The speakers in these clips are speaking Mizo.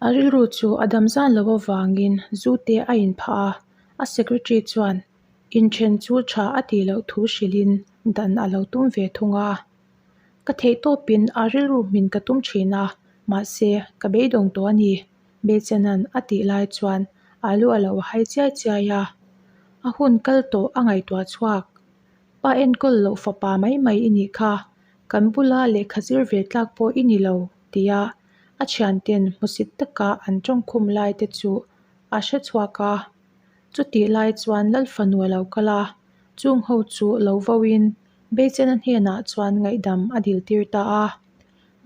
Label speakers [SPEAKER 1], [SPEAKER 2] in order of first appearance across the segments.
[SPEAKER 1] A rilru chu a dam zan lo avangin zu te a inphah a, a secretary chuan inthen chu tha a tih loh thu hrilhin dan a lo tum ve thung a. Ka theih tawpin a rilru hmin ka tum thin a, mahse ka beidawng tawh a ni, Beichena'n a tih lai chuan a lu a lo hai chiai chiai a. A hun kal tawh a ngaihtuah chhuak. Pa enkawl loh fapa mai mai i nih kha, kan bula lehkha zir ve tlak pawh i ni lo, tia a thianten hmusit taka an tawngkhum lai te chu a hre chhuak a. Chutih lai chuan Lal fanu a lo kal a, chung ho chu lo vauin Beichena hnenah chuan ngaihdam a dil tir ta a.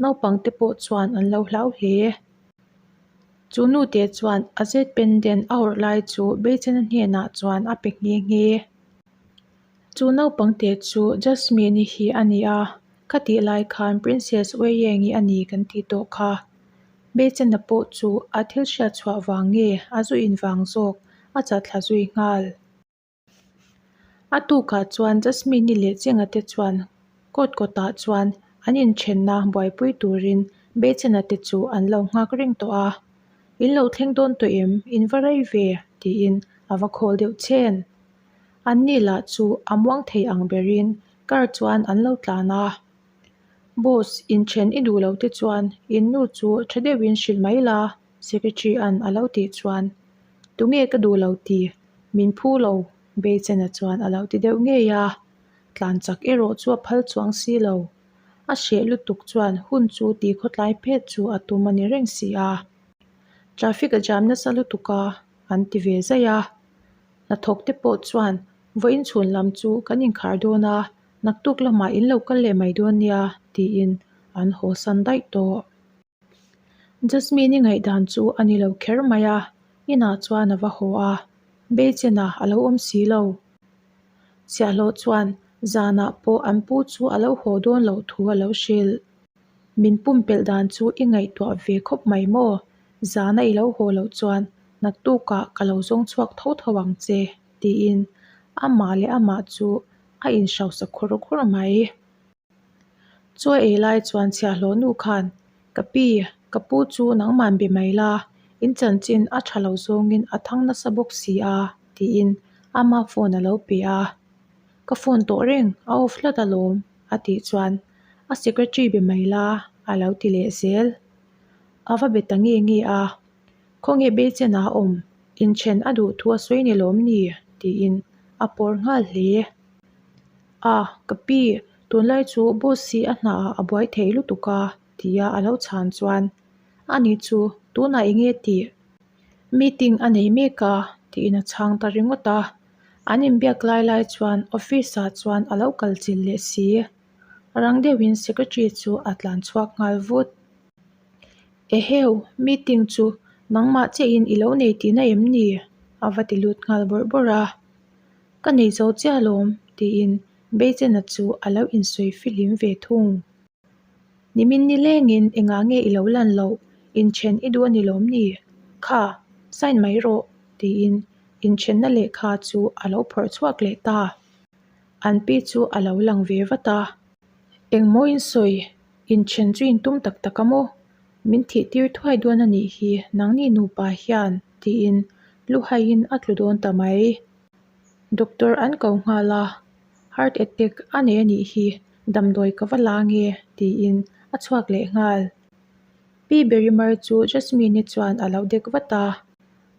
[SPEAKER 1] Naupang te pawh chuan an lo hlau hle. Chu nute chuan a zet pendant a awrh lai chu Beichena hnenah chuan a pe nghe nghe. Chu naupang te chu Jasmine-i hi a ni a, khatih lai khan Princess Weieng-i a ni kan tih tawh kha. Beichena pawh chu a thil hriat chhuah vang nge a zu in vang zawk a chat thla zui nghal. A tukah chuan Jasmine-i leh Chenga te chuan court kawtah chuan an inthenna buaipui turin Beichena te chu an lo nghak reng tawh a. In lo thleng dawn tawh em? In va rei ve? tiin a va khawl deuh chhen. An ni lah chu a muang thei ang berin car chuan an lo tlan a. Boss, inthen i duh lo te chuan in nu chu tha deuhin hrilh mai la, secretary an a lo tih chuan tunge ka duh lo ti, min phu lo, Beichena chuan a lo ti deuh ngei a. Tlan chak erawh chu a phal chuang si lo. A hreh lutuk chuan hun chu ti khawtlai phet chu a tum a ni reng si a. Traffic a jam nasa lutuk a, an ti ve zaih a. Hnathawk te pawh chuan vawiin chhun lam chu kan inkhar dawn a, naktuk lamah in lo kal leh mai dawn nia tiin an haw san daih tawh. Jasmine-i ngaihdan chu a ni lo kher mai a, inah chuan a va haw a, Beichena a lo awm si lo. Chhiahhlawh chuan zanah pawh an pu chu a lo haw dawn loh thu a lo hrilh. Min pumpelh dan chu i ngaihtuah ve khawp mai maw? Zana i lo haw loh chuan naktukah ka lo zawng chhuak tho tho ang che, tiin amah leh amah chu a inhrosa khur khur mai. Chaw ei lai chuan chhiahhlawh nu khan, Ka pi, ka pu chu nangman be mai la, in chanchin a tha lo zawngin a thang nasa bawk si a, tiin ama phone a lo pe a. Ka phone tawh reng, a off hlat alawm, a tih chuan a secretary be mai la, a lo ti leh zel. A va be ta nge nge a, Khawnge Beichen a awm, inthen a duh thu a sawi ni lawm ni? tiin a pawr nghal hle. A, ka pi, tunlai chu boss hi a hnaah a buai thei lutuk a, tia a lo chhan chuan, Ani chu, tunah eng nge tih? Meeting a nei mek a, tiin a chhang ta ringawt a. An inbiak lai lai chuan office ah chuan a lo kal chilh leh si. Rang deuhin secretary chu a tlan chhuak nghal vut. Eheu, meeting chu nangmah chiahin i lo nei tihna em ni? A va ti lut nghal bawrh bawrh a. Ka nei zo chiah alawm, tiin Beichena chu a lo insawi fihlim ve thung. Nimin ni lengin engah nge i lo lan loh? Inthen i duh a ni lawm ni? Kha, sign mai rawh, tiin inthenna lehkha chu a lo phawrh chhuak leh ta. An pi chu a lo lang ve vat a. Engmaw insawi? Inthen chu intum tak tak a maw? Min thih tir thuai dawn a nih hi nangni nupa hian, tiin luhaiin a tlu dawn ta mai. Doctor an ko nghal a, heart attack a nei a nih hi, damdawi ka va la nge, tiin a chhuak leh nghal. Pi Berimar chu Jasmine-i chuan a lo dek vat a,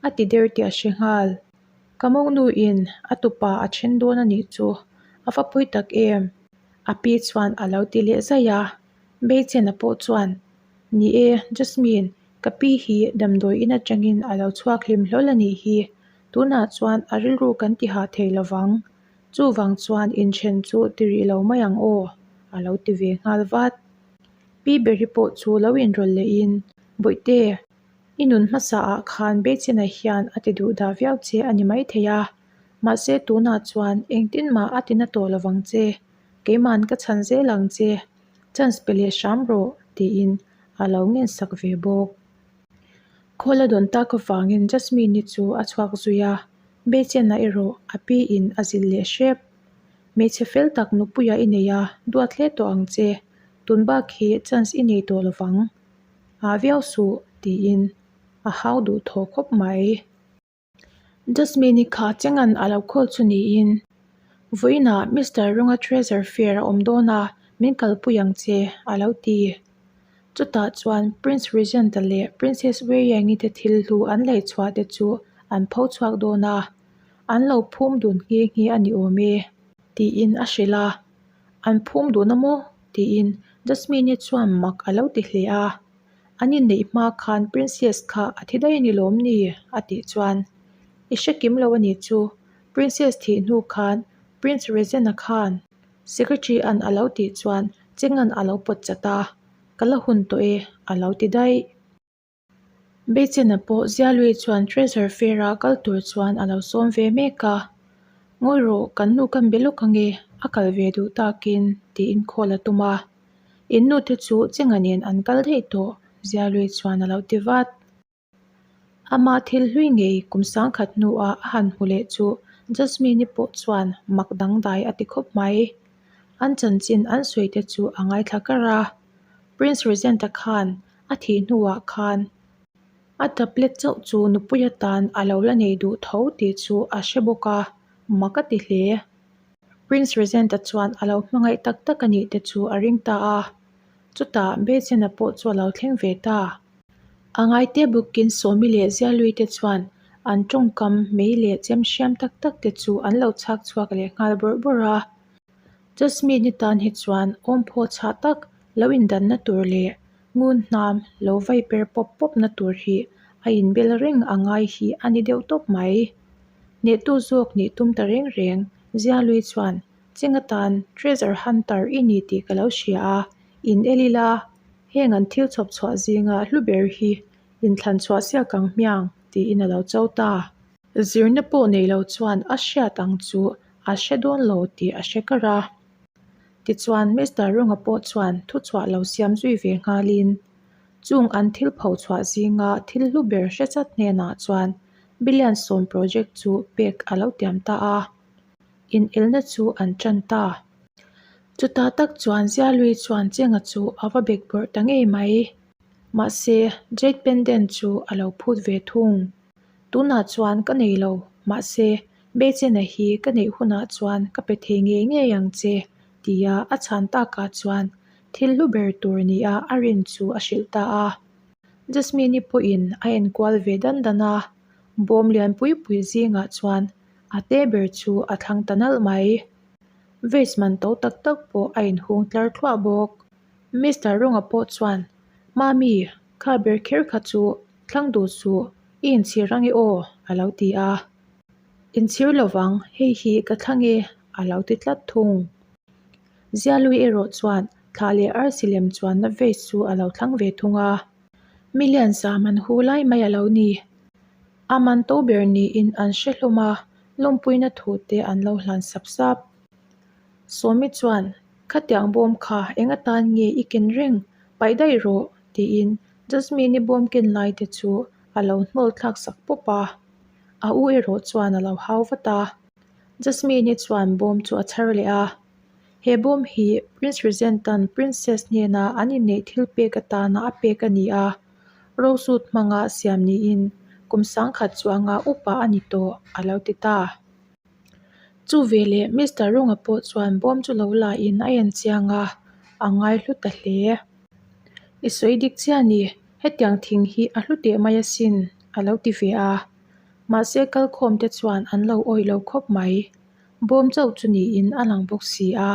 [SPEAKER 1] a ti der tih a hre nghal. Ka mawngnuin a tupa a then dawn a nih chu, a va pawi tak em? A pi chuan a lo ti leh zaih a, Beichena pawh chuan, Ni e, Jasmine, ka pi hi damdawi in atangin a lo chhuak hlim hlawl a nih hi. Tunah chuan a rilru kan ti hah thei lovang. Chuvang chuan inthen chu ti rih lo mai ang aw, a lo ti ve nghal vat. Pi Beri pawh chu lo inrawlh lehin, Bawihte, i nun hmasa ah khan Beichena hian a ti duh dah viau che a ni maithei a. Mahse tunah chuan engtin mah a ti na tawh lovang che. Keiman ka chhan zel ang che, chance pe leh hram rawh, tiin a lo ngensak ve bawk. Khawl a dawn tak avangin Jasmine-i chu a chhuak zui a, Beichena erawh a pi in a zilh leh hrep. Hmeichhe fel tak nupuia i nei a, duat hle tawh ang che, tun bak hi chance i nei tawh lovang. Ah viau suh, tiin. a hau duh thaw khawp mai. Jasmine-i kha Chenga'n a lo call chu niin, Vawiinah Mister Runga Treasure Fair a awm dawn a, min kalpui ang che, a lo ti. Chutah chuan Prince Regent-a leh Princess Weiang-i te thil hlu an lei chhuah te chu an pho chhuak dawn a, an lo phum dun nghe nghe a ni awm e, tiin a hrilh a. An phum dun a maw? tiin Jasmine-i chuan mak a lo ti hle a. An inneih hma khan Princess kha a thi daih a ni lawm ni? a tih chuan, I hre kim lo a nih chu, Princess thih hnu khan Prince Regent-a khan Secretary an a lo tih chuan Chenga'n a lo pawt chat a, Ka la hun tawh e, a lo ti daih. Beichena pawh Zialui chuan Treasure Fair-a kal tur chuan a lo sawm ve mek a, Ngawi rawh, kan nu kan be lawk ange, a kal ve duh takin, tiin call a tum a. In nu te chu Chenga nen an kal daih tawh, Zialui chuan a lo ti vat. Amah thil hlui ngei kum sangkhat hnuah a han hmu leh chu Jasmine-i pawh chuan mak dangdai a ti khawp mai. An chanchin an sawi te chu a ngaithla kar a, Prince Regent-a khan a thih hnuah khan a tablet chauh chu nupui atan a lo la nei duh tho tih chu a hre bawk a, mak a ti hle. Prince Regent-a chuan a lo hmangaih tak tak a nih te chu a ring ta a, chutah Beichen-a pawh chu a lo thleng ve ta. A ngaite bawkin Sawmi leh Zialui te chuan an tawngkam mei leh chem hriam tak tak te chu an lo chhak chhuak leh nghal bawrh bawrh a. Jasmine-i tan hi chuan awmphaw chhah tak lo indanna tur leh ngun hnam lo vai per pawp pawp na tur hi a inbel reng a ngai hi a ni deuh tawp mai. Hnehtu zawk nih tum ta reng reng Zialui chuan Cheng atan Treasure Hunter i ni tih ka lo hria a, in el ila heng an thil chhawp chhuah zinga hlu ber hi inthlan chhuah siak ang hmiang tiin a lo cho ta. Zirna pawh nei lo chuan a hriat ang chu a hre dawn lo tih a hre kar a. Tichuan Mister Runga pawh chuan thuchhuah lo siam zui ve nghalin chung an thil pho chhuah zinga thil hlu ber hre chat hnenah chuan billion sawm project chu pek a lo tiam ta a. Inelna chu an tan ta. Chutah tak chuan Zialui chuan Chenga chu a va bek bawrh ta ngei mai. Mahse, Jade Pendant chu a lo phut ve thung. Tunah chuan ka nei lo, mahse, Beichena hi ka neih hunah chuan ka pe thei ngei ngei ang che, tia a chhan takah chuan thil hlu ber tur nia a rin chu a hrilh ta a. Jasmine-i pawhin a enkual ve dan dan a, bawm lian pui pui zingah chuan a te ber chu a thlang ta nalh mai. Vase man to tak tak pawh a inhung tlar thluah bawk. Mister Runga pawh chuan, Mami, kha ber kher kha chu thlang duh suh, i inchhir ang e aw, a lo ti a. Inchhir lovang, hei hi ka thlang e, a lo ti tlat thung. Zialui erawh chuan thla leh arsi lem chuanna vase chu a lo thlang ve thung a. Million za man hu lai mai a lo ni. A man to ber niin an hre hlawm a, lawmpuina thu te an lo hlan sap sap. Sawmi chuan, Khatiang bawm kha eng atan nge i ken reng? Paih daih rawh, tiin Jasmine-i bawm ken lai te chu a lo hnawl thlak sak pawp a. A u erawh chuan a lo hau vat a. Jasmine-i chuan bawm chu a chhar leh a. He bawm hi Prince Regent-a'n Princess hnena an inneih thil pek atana a pek a ni a. Rosut hmanga siam niin kum sangkhat chuanga upa a ni tawh, a lo ti ta. Chu veleh Mister Runga pawh chuan bawm chu lo la in a en chiang a, a ngai hlu ta hle. I sawi dik chiah ni, hetiang thing hi a hlu teh mai asin, a lo ti ve a. Mahse kalkhawm te chuan an lo awih lo khawp mai. Bawm chauh chu niin a lang bawk si a.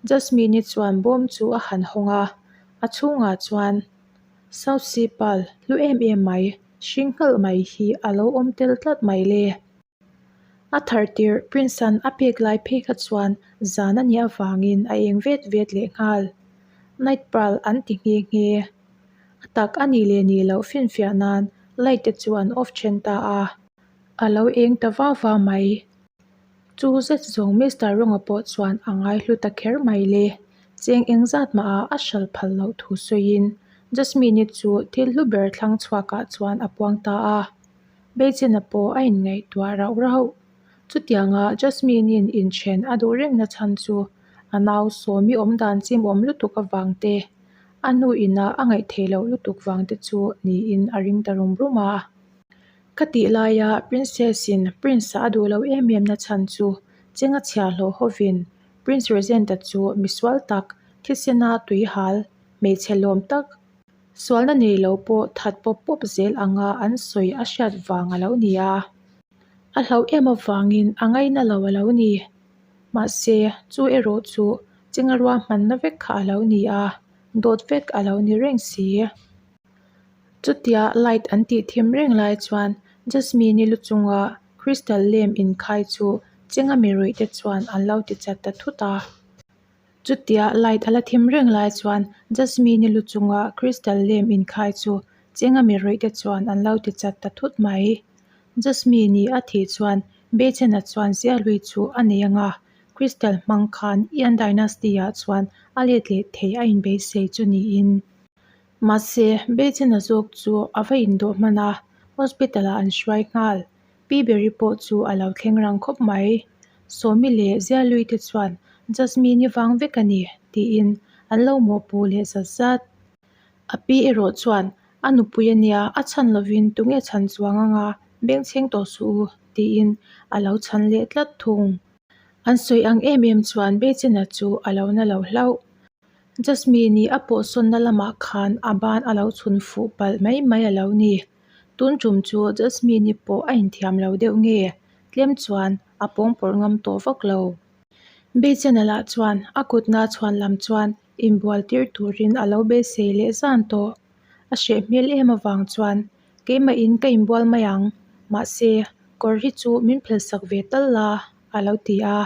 [SPEAKER 1] Jasmine-i chuan bawm chu a han hawng a, a chhungah chuan South Sea Pearl hlu em em mai, hring nghalh mai hi a lo awm tel tlat mai le. A thar tirh Prince-a'n a pek lai phei kha chuan zan a nih avangin a eng vet vet leh nghal. Night Pearl an ti nghe nghe. A tak a nih leh nih loh finfiah nan light te chu an off then ta a. A lo eng ta va va mai. Chu zet zawng Mister Runga pawh chuan a ngaihlu ta kher mai le. Cheng eng zat mah a a hral phal loh thu sawiin Jasmine-i chu thil hlu ber thlang chhuakah chuan a puang ta a. Beichena pawh a inngaihtuah rauh rauh. Chutianga Jasmine-i'n inthen a duh rengna chhan chu a nau Sawmi awm dan chim awm lutuk avang te, A nu ina a ngaih theih loh lutuk vang te chu niin a ring ta rum rum a. Ka tih laia Princess in Prince a a duh loh em em na chhan chu Chenga chhia hlawh hovin Prince Regent-a chu misual tak, thisena tuihal, hmeichhe lawm tak, sualna nei lo pawh that pawp pawp zel anga an sawi a hriat vang a lo ni a. A hlauh em avangin a ngaina lo a lo ni. Mahse, chu erawh chu Chenga ruahmanna vek kha a lo ni a, dawt vek a lo ni reng si. Chutia light an tih thim reng lai chuan Jasmine-i lu chunga crystal lem inkhai chu chenga mi ruih te chuan an lo ti chat ta thut a. Chutia light a la thim reng lai chuan Jasmine-i lu chunga crystal lem inkhai chu chenga mi ruih te chuan an lo ti chat ta thut mai. Jasmine-i a thih chuan Beichena chuan ziahlui chu a nei ang a, crystal hmang khan Ian Dynasty-ah chuan a let leh thei a inbeisei chu niin. Mahse, Beichena zawk chu a va indawh hman a, hospital ah an hruai nghal. Pi Berry pawh chu a lo thleng rang khawp mai. Sawmi leh Zialui te chuan Jasmine-i vang vek a ni, tiin an lo mawhpuh leh zat zat. A pi erawh chuan, A nupui a nia, a chhan lovin tunge chhan chuang anga bengchheng tawh suh u, tiin a lo chhan leh tlat thung. An sawi ang em em chuan Beichena chu a lo na lo hlauh. Jasmine-i a pawhsawnna lamah khan a ban a lo chhun fuh palh mai mai a lo ni. Tun tum chu Jasmine-i pawh a inthiam lo deuh nge? Tlem chuan a pawng pawrh ngam tawh vak lo. Beichena lah chuan a kutna chhuan lam chuan inbual tir turin a lo beisei leh zan tawh. A hreh hmel em avang chuan keimahin ka inbual mai ang, mahse kawr hi chu min phelsak ve tal la a lo ti a.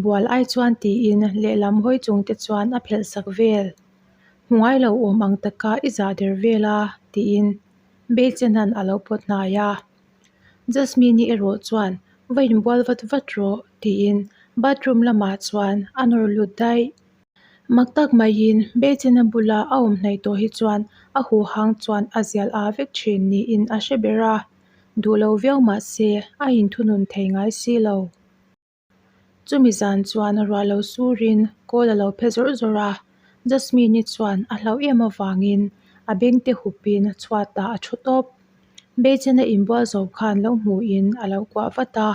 [SPEAKER 1] Bual ai chuan tiin lehlam hawi chung te chuan a phelh sak vel. Hmu ngai lo awm ang taka i zah der vel a tiin Beichenan a lo pawt hnai a. Jasmine-i erawh chuan va inbual vat vat rawh tiin bathroom lamah chuan a nawr lut daih. Mak tak maiin Beichena bula a awm hnaih tawh hi chuan a huhang chuan a zial a vek thin niin a hre ber a, duh lo viau mah se a inthunun thei ngai si lo. Chumi zan chuan ruah lo surin kawl a lo phe zawrh zawrh a, Jasmine-i chuan a hlauh em avangin a bengte hupin chhuatah a thu tawp. Beichena inbual zo khan lo hmuhin a lo kuah vat a.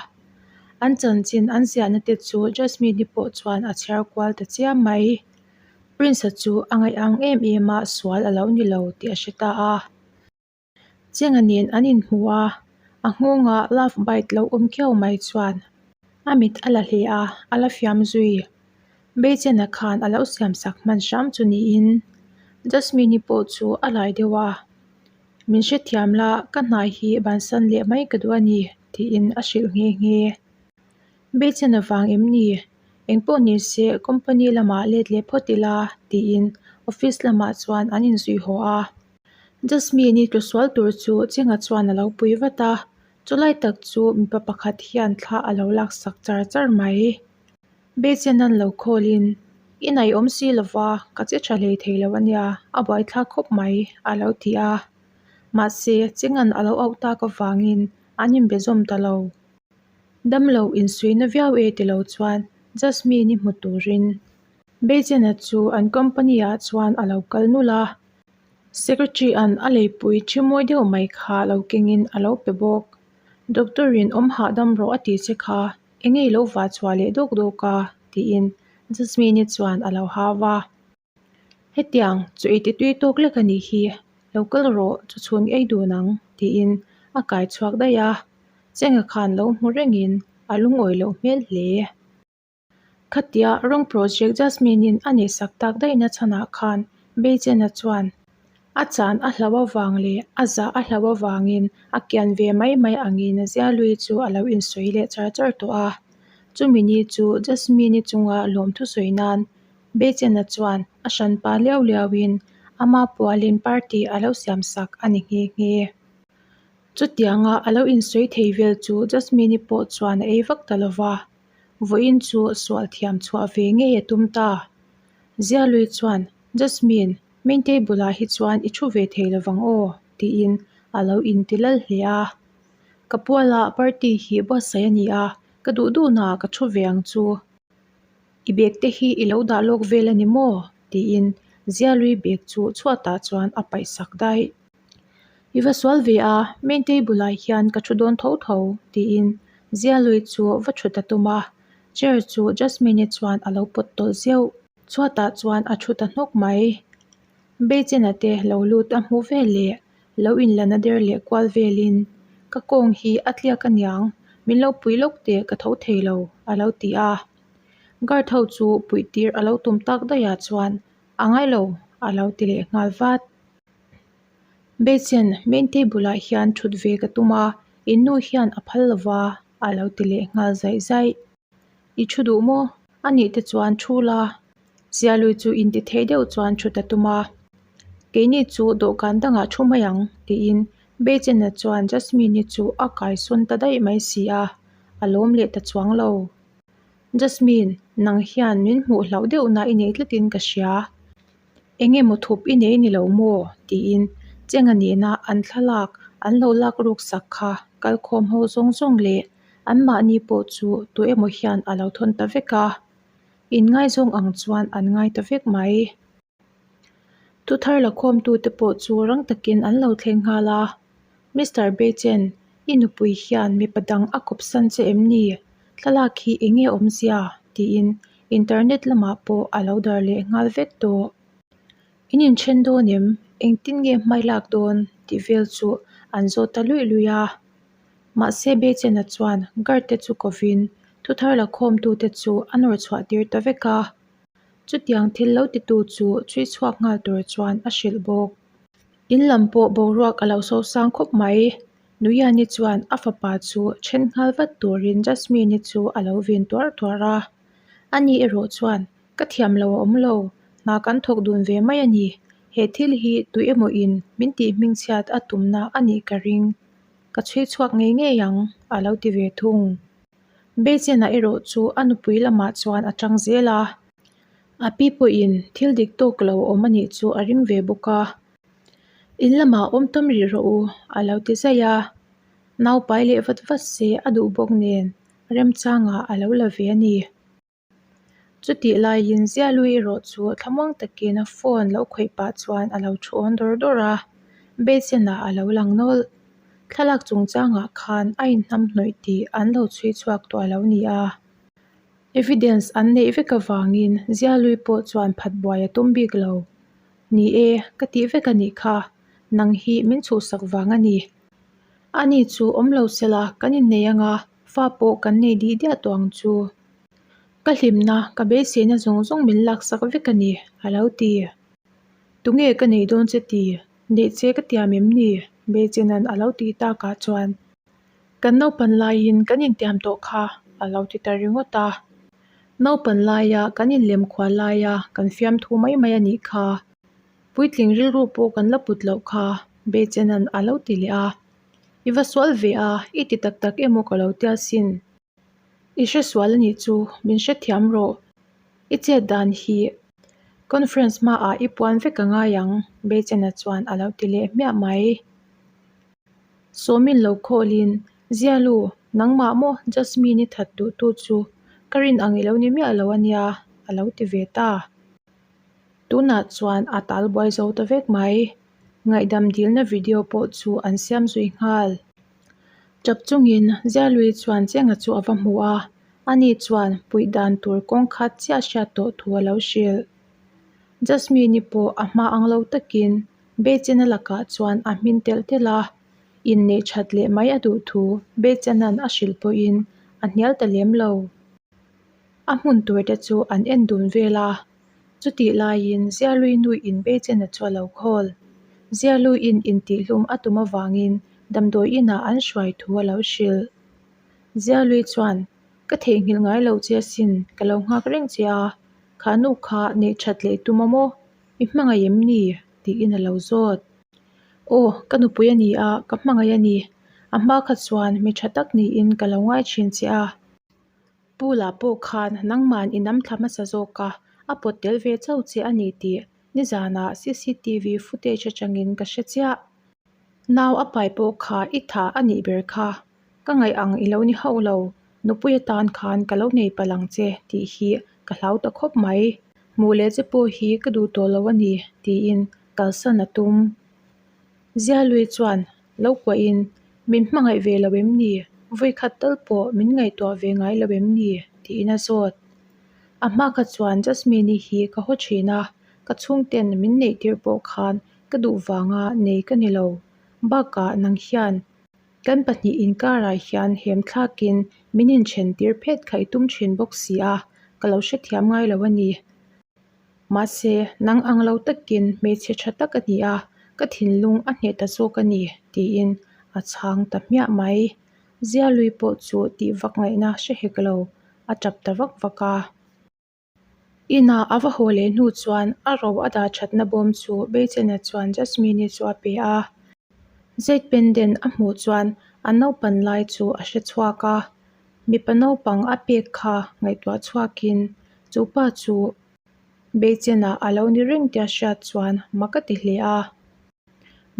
[SPEAKER 1] An chanchin an ziahna te chu Jasmine-i pawh chuan a chhiar kual ta chiam mai. Prince-a chu a ngaih ang em em a sual a lo ni lo tih a hre ta a. Chenga nen an inhmu a, a nghawngah love bite lo awm khiau mai chuan a mit a la hle a, a la fiam zui. Beichena khan a lo siam sak hman hram chu niin Jasmine-i pawh chu a lai deuh a, Min hrethiam la, ka hnai hi bansan leh mai ka duh a ni, tiin a hrilh nghe nghe. Beichena vang em ni? Engpawh ni se company lamah let leh phawt ila, tiin office lamah chuan an inzui haw a. Jasmine-i tlusual tur chu Chenga chuan a lo pui vat a, chulai tak chu mipa pakhat hian thla a lo laksak char char mai. Beichen-a'n lo khawlin, I naih awm si lova, ka che tha hlei thei lo ania, a buaithlak khawp mai, a lo ti a. Mahse, Chenga'n a lo auh tak avangin an inbe zawm ta lo. Damlo insuihna viau e ti lo chuan Jasmine-i hmu turin Beichen-a chu an company-ah chuan a lo kal nulh a. Secretary an a leipui thi mawi deuh mai kha lo kengin a lo pe bawk. Doctor in awm hahdam rawh a tih che kha enge i lo vah chhuah leh dawk dawk a? tiin Jasmine-i chuan a lo hau a. Hetiang chu ei ti tui tawk lek a nih hi, lo kal rawh chu chhun ei dun ang tiin a kai chhuak daih a. Chenga khan lo hmu rengin a lungawi loh hmel hle. Khatia rawng project Jasmine-in a neihsak tak daihna chhanah khan Beichena chuan a chan a hlauh avang leh a zah a hlauh avangin a kian ve mai mai angin Zialui chu a lo insawi leh char char tawh a. Chumi ni chu Jasmine-i chunga lawmthu sawi nan Beichena chuan a hranpa liau liauin ama pualin party a lo siamsak a ni nghe nghe. Chutianga a lo insawi thei vel chu Jasmine-i pawh chuan a ei vak ta lova. Vawiin chu sual thiam chhuah ve ngei a tum ta. Zialui chuan, Jasmine, main table ah hi chuan i thu ve thei lovang aw, tiin a lo inti lal hle a. Ka puala party hi buatsaih a ni a, ka duh duhnaah ka thu ve ang chu. I bag te hi i lo dah lawk vel a ni maw? tiin Zialui bag chu chhuatah chuan a paih sak daih. I va sual ve a, main table ah hian ka thu dawn tho tho tiin Zialui chu va thut a tum a, chair chu Jasmine-i chuan a lo pawt tawlh zeuh. Chhuatah chuan a thu ta hnawk mai. Beichena te lo lut a hmuh vel leh lo inlana der leh kual velin ka kawng hi a tliak aniang min lo pui lawk teh ka tho thei lo a lo ti a. Guard ho chu puih tir a lo tum tak daih ah chuan a ngai lo a lo ti leh nghal vat. Beichen main table ah hian thut ve ka tum a in nu hian a phal lova a lo ti leh nghal zaih zaih. I thu duh maw? A nih te chuan thu la. Zialui chu inti thei deuh chuan thu ta tum a. Keini chu dawhkan dangah thu mai ang tiin Beichena chuan Jasmine-i chu a kaisawn ta daih mai si a, a lawm leh ta chuang lo. Jasmine, nang hian min hmuh hlauh deuhna i nei tlatin ka hria. Eng emaw thup i nei ni lo maw? tiin Chenga nena an thlalak an lo lak ruk sak kha kalkhawm ho zawng zawng leh anmahni pawh chu tu emaw hian a lo thawn ta vek a. Inngaizawng ang chuan an ngai ta vek mai. Thuthar lakhawmtute pawh chu rang takin an lo thleng nghal a. Mister Beichen, i nupui hian mipa dang a kawpsan che em ni? Thlalak hi eng nge awmzia? tiin internet lamah pawh a lo dar leh nghal vek tawh. In inthen dawn em? Engtin nge hmai lak dawn? tih vel chu an zawt ta luih luih a. Mahse Beichena chuan guard te chu kovin thuthar lakhawmtute chu a nawr chhuah tir ta vek a. Chutiang thil lo titu chu chhui chhuak nghal tur chuan a hrilh bawk. In lam pawh boruak a lo so sang khawp mai. Nuyani chuan a fapa chu then nghal vat turin Jasmine-i chu a lo vin tuarh tuarh a. Ani erawh chuan, Ka thiam lo a awm lo, hna kan thawk dun ve mai a ni. He thil hi tui emaw in min tih hmingchhiat a tumna a nih ka ring. Ka chhui chhuak ngei ngei ang, a lo ti ve thung. Beichena erawh chu a nupui lamah chuan a tang zel a. A pi pawhin thil dik tawk lo awm a nih chu a ring ve bawk a. In lamah awm tam rih rawh u, a lo ti zaih a. Nau pai leh vat vat se a duh bawk nen remchangah a lo la ve a ni. Chutih laiin Zialui erawh chu thlamuang takin phone lo khawih pah chuan a lo thu awn dawr dawr a, Beichen-ah a lo lang nawlh. Thlalak chungchangah khan a inhnamhnawih tih an lo chhui chhuak tawh a lo ni a. Evidence an neih vek avangin Zialui pawh chuan phat buai a tum bik lo. Ni e, ka tih vek a nih kha, nang hi min chhuhsak vang a ni. Ani chu awm lo sela kan innei anga fa pawh kan nei dih diah tawh ang chu. Ka hlimna, ka beiseina zawng zawng min laksak vek a ni, a lo ti. Tunge ka neih dawn che ti? Neih che ka tiam em ni? Beichena'n a lo tih takah chuan kan naupan laiin kan intiam tawh kha, a lo ti ta ringawt a. Naupan laia kan inlem khual laia kan fiamthu mai mai a nih kha. Puitling rilru pawh kan la put loh kha, Beichena'n a lo ti leh a. I va sual ve a, i ti tak tak emaw ka lo tia sin. I hre sual a nih chu, min hrethiam rawh. I chet dan hi conference hmaah i puan vek a ngai ang, Beichena chuan a lo ti leh hmiah mai. Sawmin lo khawlin, Zialu, nangmah maw Jasmine-i that duhtu chu ka rin ang i lo ni miah lo a nia, a lo ti ve ta. Tunah chuan a tal buai zo ta vek mai. Ngaihdam dilna video pawh chu an siam zui nghal. Chap chungin Zialui chuan Chenga chu a va hmu a, ani chuan puih dan tur kawng khat chiah hriat tawh thu a lo hrilh. Jasmine-i pawh a hma ang lo takin Beichena lakah chuan a hmin telh telh a, inneih that leh mai a duh thu Beichena'n a hrilh pawhin a hnial ta lem lo. A hmun tur te chu an en dun vel a. Chutih laiin Zialui nuin Beichena chu a lo khawl. Zialuiin intihhlum a tum avangin damdawi inah an hruai thu a lo hrilh. Zialui chuan, Ka theihnghilh ngai lo che asin, ka lo nghak reng che a, kha nu kha neih that leh tum a maw? I hmangaih em ni? tiin a lo zawt. Aw, ka nupui a ni a, ka hmangaih a ni. A hma kha chuan mi tha tak niin ka lo ngai thin che a. Pula pawh khan nangman i nam thla hmasa zawk a, a pawt tel ve chauh che a ni tih nizanah cctv footage atangin ka hre chiah. Nau a pai pawh kha i tha a nih ber kha, ka ngaih ang i lo ni hauh lo, nupui atan khan ka lo nei palh ang che tih hi ka hlau ta khawp mai. Hmuh leh che pawh hi ka duh tawh lo a ni, tiin kalsan a tum. Zialui chuan lo kuahin, Min hmangaih ve lo em ni? Vawikhat tal pawh min ngaihtuah ve ngai lo em ni? tiin a zawt. A hma kha chuan Jasmine-i hi ka haw thin a, ka chhungten min neih tir pawh khan ka duh vanga nei ka ni lo. Bakah nang hian kan pahnih inkarah hian hem thlakin min inthen tir phet kha i tum thin bawk si a, ka lo hrethiam ngai lo a ni. Mahse, nang ang lo takin hmeichhe tha tak a ni a, ka thinlung a hneh ta zawk a ni, tiin a chhang ta hmiah mai. Zialui pawh chu tih vak ngaihna hre hek lo, a tap ta vak vak a. Inah a va haw leh hnu chuan a ro a dah thatna bawm chu Beichena chuan Jasmine-i chu a pe a. Jade pendant a hmuh chuan a naupan lai chu a hre chhuak a, mipa naupang a pek kha ngaihtuah chhuakin chu pa chu Beichena a lo ni reng tia hriat chuan mak a ti hle a.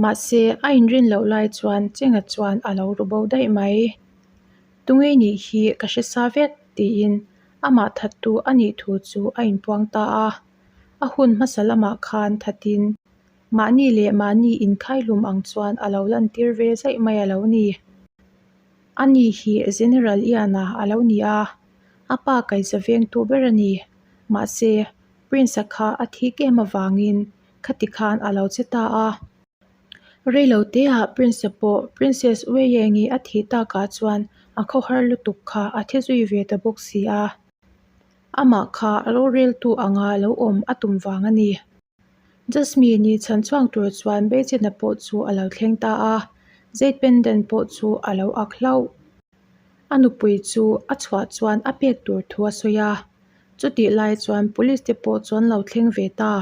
[SPEAKER 1] Mahse, a inrin loh lai chuan Chenga chuan a lo ru bo daih mai. Tungei nih hi ka hre sa vek, tiin amah thattu a nih thu chu a inpuang ta a. A hun hmasa lamah khan thatin mahni leh mahni inkhaihlum ang chuan a lo lantir ve zaih mai a lo ni. Ani hi General Ian-a a lo ni a, a pa kaihza vengtu ber a ni. Mahse, Prince-a kha a thik em avangin Khati khan a lo che ta a. Reilo teah Prince-a pawh Princess Weiengi a thih takah chuan a khawhar lutuk kha a thi zui ve ta bawk si a. Amah kha roreltu anga lo awm a tum vang a ni. Jasmine-i chhan chhuak tur chuan Beichena pawh chu a lo thleng ta a, Jade pendant pawh chu a lo ak hlauh. A nupui chu a chhuah chuan a pek tur thu a sawi a. Chutih lai chuan police te pawh chuan lo thleng ve ta.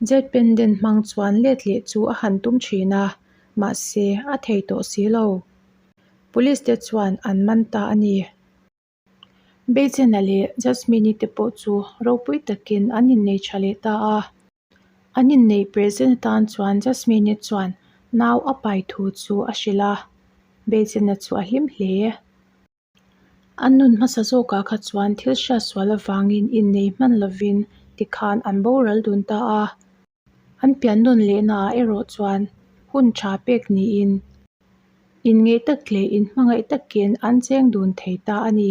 [SPEAKER 1] Jet pendant hmang chuan let leh chu a han tum thin a, mahse a thei tawh si lo. Police te chuan an man ta a ni. Beichena leh Jasmine-i te pawh chu ropui takin an innei tha leh ta a. An inneih present atan chuan Jasmine-i chuan nau a pai thu chu a hrilh a, Beichena chu a hlim hle. An nun hmasa zawkah kha chuan thil hriatsual avangin innei hman lovin tikhan an boral dun ta a. An pian nawn lehnaah erawh chuan hun tha pek niin inngeih tak leh inhmangaih takin an cheng dun thei ta a ni.